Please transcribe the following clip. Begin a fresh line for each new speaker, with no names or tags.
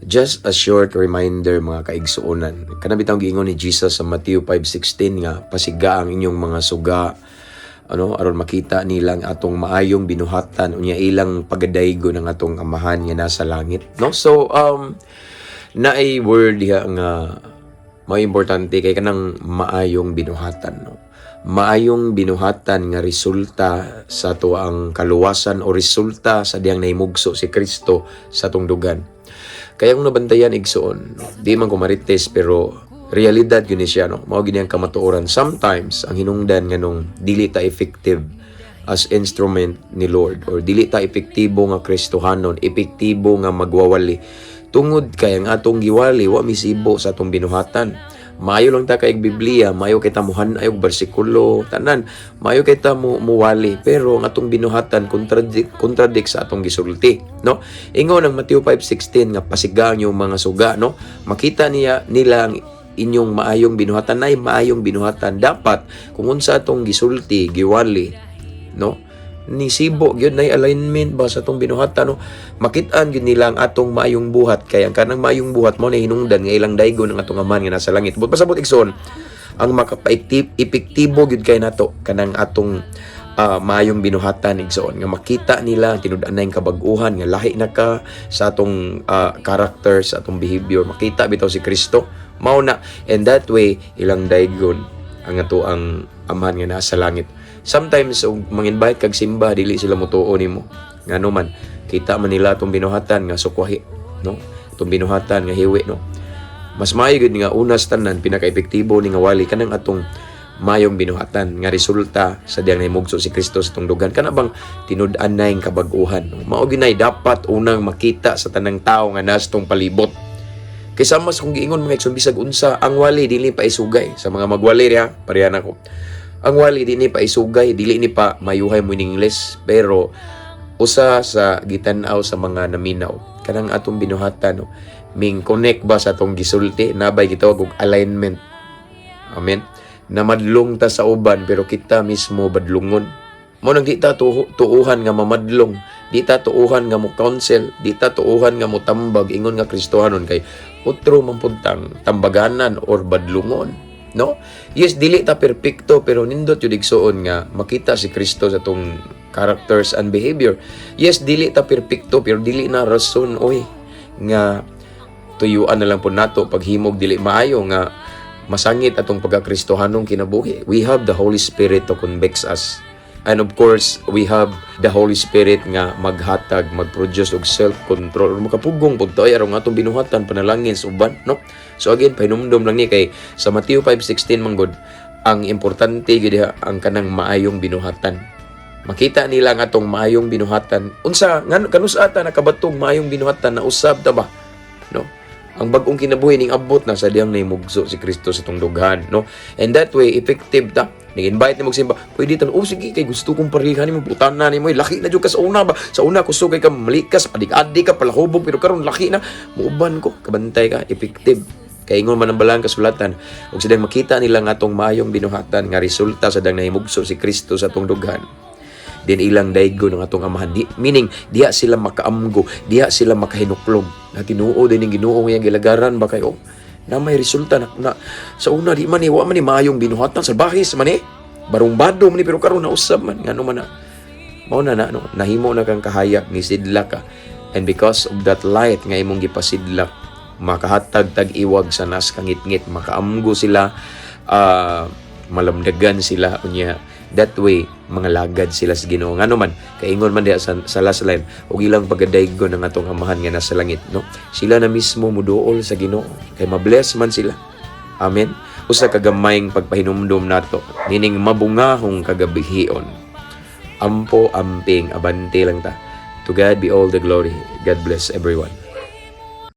Just a short reminder, mga kaigsuonan. Kana bitawng giingon ni Jesus sa Matthew 5:16 nga pasiga ang inyong mga suga ano aron makita nila ang atong maayong binuhatan, unya ilang pagadaygo ng atong Amahan nga nasa langit, no? So naay word diha nga mao importante kay kanang maayong binuhatan, no? Maayong binuhatan nga resulta sa atoang kaluwasan o resulta sa diyang nahimugso si Kristo sa atong dughan. Kaya kung nabantayan, igsuon, no, di man ko marites pero realidad yun ni siya, no? Mao gini ang kamatuoran. Sometimes ang hinungdan nganong dili ta effective as instrument ni Lord or dili ta epektibo nga Kristohanon, epektibo nga magwawali, tungod kay ang atong giwali wa misibo sa atong binuhatan. Maayo lang ta kay Biblia, maayo kita muhan ay og bersikulo, tanan, maayo kita mo muwali, pero ang atong binuhatan contradict sa atong gisulti, no? Ingon ang Matthew 5:16 nga pasiga ang inyong mga suga, no? Makita niya nila ang inyong maayong binuhatan. Nay maayong binuhatan, dapat kung unsa atong gisulti, giwali, no? Nisibo gyud, nay alignment ba sa atong binuhatan, no? Makit-an gyud nila ang atong maayong buhat kay ang kanang maayong buhat mo na hinungdan nga ilang daygon ang atong Amahan nga nasa langit. But pasabot, igsoon, ang makapaektiv epektibo gyud kay nato kanang atong maayong binuhatan, igsoon, nga makita nila ang tinud-anay kabag-uhan nga lahi na ka sa atong character, sa atong behavior. Makita bitaw si Kristo mao na, and that way ilang daygon ang ato ang Amahan nga nasa langit. Sometimes og mang-invite kag simba, dili sila motuo nimo. Ngano man? Kita man nila atong binuhatan nga sukwahi, no? Atong binuhatan nga hiwi, no? Mas maayo gyud nga una sa tanan, pinaka-epektibo ni nga wali kanang atong mayong binuhatan nga resulta sa diyang nahimugso si Kristo sa atong dughan, kana bang tinud-anay kabag-uhan, no? Mao ginay dapat unang makita sa tanang tao nga nasa atong palibot. Kay sama sa kung giingon, mga igsoon, bisag unsa ang wali, dili pa isugay sa mga magwali riya, pareha nako. Ang wali dili pa isugay, dili ni pa mayuhay mo in English, pero usa sa gitan-aw sa mga naminaw kanang atong binuhatan, no? Ming connect ba sa atong gisulti? Nabay gitawag og alignment? Amen. Namadlong ta sa uban pero kita mismo badlungon. Mo nang di ta tuuhan nga mamadlong, di ta tuuhan nga mo counsel, di ta tuuhan nga mo tambag ingon nga Kristohanon kay utro man pud tang tambaganan or badlungon. No? Yes, dili ta perpekto pero nindot yun, igsuon, nga makita si Kristo sa atong characters and behavior. Yes, dili ta perpekto pero dili na rason oy nga tuyuan na lang po nato paghimog dili maayo nga masangit atong pagkakristohanong kinabuhi. We have the Holy Spirit to convict us. And of course, we have the Holy Spirit nga maghatag, mag-produce og self-control. Or makapugong pud tayo aron atong binuhatan panalangin sa uban, no? So again, pahinumdom lang ni kay sa Matthew 5:16 man gud, ang importante gyud diha ang kanang maayong binuhatan. Makita nila ang atong maayong binuhatan. Unsa ngano kanus ata nakabatong maayong binuhatan na usab ta ba? No? Ang bag-ong kinabuhi ning abot na sa diyang nahimugso si Kristo sa atong dughan, no? And that way effective ta. Ning-invite nimo simba, pwede tan, "Oh sige, kay gusto kong parehan nimo, butan na nimo, laki na jud ka sa una ba. Sa una kusog kay ka malikas, adik-adik ka, palahubog, pero karon laki na. Muuban ko." Kabantay ka, effective. Kay ingon man ang balang kasulatan, ug sa diyang makita nila nga atong maayong binuhatan nga resulta sa dang nahimugso si Kristo sa atong dughan, din ilang daygo ng atong Amahan. Di, meaning, diha sila makaamgo, diha sila makahinuklog. Na tinuo din yung Ginoo ngayang gilagaran ba kayo? Na may resulta na sa una di man ni wa man ni maayong binuhatan, salbahis man ni. Barumbado man ni, pero karon nausab man. Ngano man na? Mao na na no, nahimo na kang kahayag, ni sidlak ka. And because of that light nga imong gipasidlak, makahatag tag iwag sa nas kangitngit, makaamgo sila, malamdagan sila, unya that way mga lagad sila sa Ginoo. Ngano man? Kaingon man diha sa last line ug ilang pagadaygo ng atong Amahan nga nasa langit, no? Sila na mismo muduol sa Ginoo kay mabless man sila. Amen. Usa ka gamayng pagpahinumdom nato nining mabungahong kagabihion. Ampo, amping, abante lang ta. To God be all the glory. God bless everyone.